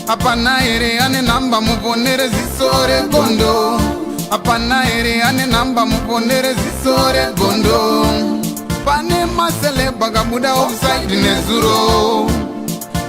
Hapana here ane nhamba muponere ziso regondo? Hapana here ane nhamba muponere ziso regondo? Pane maceleb akabuda offside nezuro.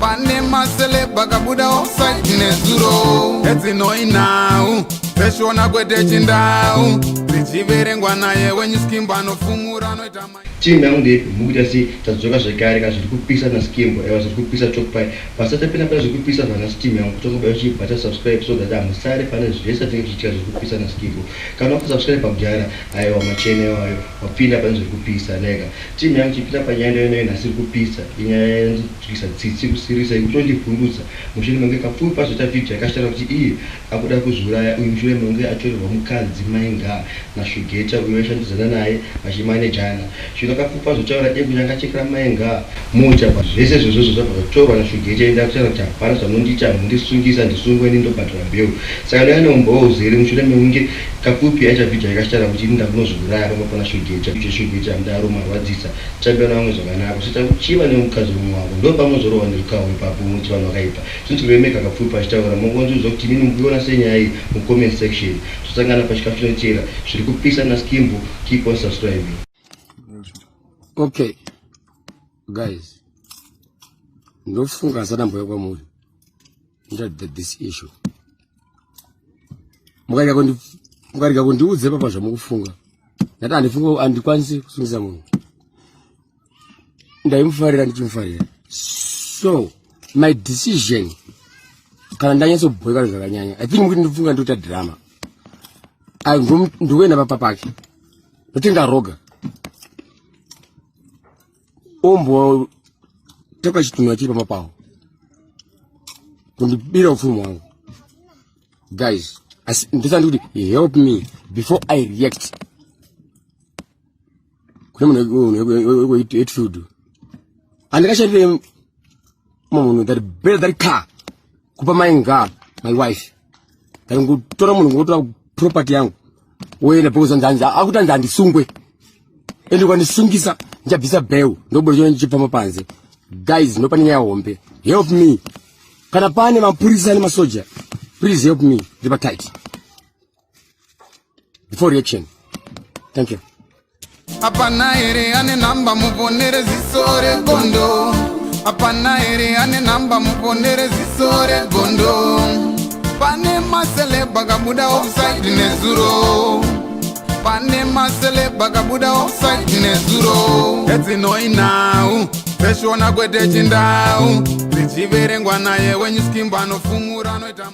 Pane maceleb akabuda offside nezuro. Edzinoinhau dzeshona kwete chindau dzichiverengwa naye wenyu Skimbo anofumura anoita. Team yangu ndeipi mukuita sei tadzoka zvekare ka zviri kupisa na Skimbo aiwa zviri kupisa chokwadi pasati tapinda pane zviri kupisa zvanhasi team yangu kutongobayo chibata subscribe so that hamusare pane zvese zvinenge zvichiitika zviri kupisa na Skimbo kana wakasubscribe pakudhara aiwa machena iwayo wapinda pane zviri kupisa neka team yangu chipinda panyaya ndoinoyo nhasi iri kupisa inyaya yandityisa tsitsi kusirisa ikutondivhundutsa mushure menge kapfupi pazoita video yakashara kuti iye akuda kuzviuraya uyu mushure mekunge atorerwa mukadzi Mai Ngaa naShugeta uyo vaishandidzana naye vachimanejana. Zvino Kapfupi azotaura iye kuti anga achekera Mai Ngaa mota but zvese izvozvozvo zvabva zvatorwa naShugeta ende akutaura kuti hapana zvamunondiita hamundisungisi handisungwe ini ndobhadhara bail. Saka ndauya neumbowo huzere mushure mekunge Kapfupi aita video yake achitaura kuti ini ndakunozviuraya pamba pana Shugeta. Shugeta mudaro marwadzisa tambira nevamwe zvakanaka usaita ruchiva nemukadzi wemumwe wako ndopamunozorohwa nerukawo ipapo munoti vanhu vakaipa. Zvinzwirei mega Kapfupi achitaura mongondiudza kuti imimi mukuiona sei nyaya iyi mu comment section. Tosangana pachikafu chinoteera. Zviri kupisa naSkimbo keep on subscribing. Okay guys, ndofunga asati ambouya kwamuri ndati this issue mukarega kundiudze papa zvamukufunga ndati handifunga handikwanisi kusungisa munhu ndaimufarira ndichimufarira so my decision kana ndanyatsobhoikana zvakanyanya I think mukuti ndifunga ndikuita drama ndikuenda papa pake ndotenga roga ombo toka chitunhu achiri pamba pawo kundibira upfumi hwangu. Guys, ndisandi kuti help me before I react kune munhu wekuHatfield handikashandire munhu that better that car kupa Mai Ngaa my wife than kutora munhu ngotora property yangu woenda because nzanzi akuti anzi handisungwe ende ukandisungisa ndichabvisa bail ndobuda chona ndichipfamba panze. Guys, ndopane nyaya hombe. Help me kana pane mapurisa nemasoja, please help me. Ndiri patight before reaction. Thank you. Hapana here ane nhamba muponere ziso regondo? Hapana here ane nhamba muponere ziso regondo? Pane maceleb akabuda offside nezuro. Pane maceleb akabuda offside nezuro. Edzinoinhau dzeshona kwete chindau dzichiverengwa naye wenyu Skimbo anofumura anoita.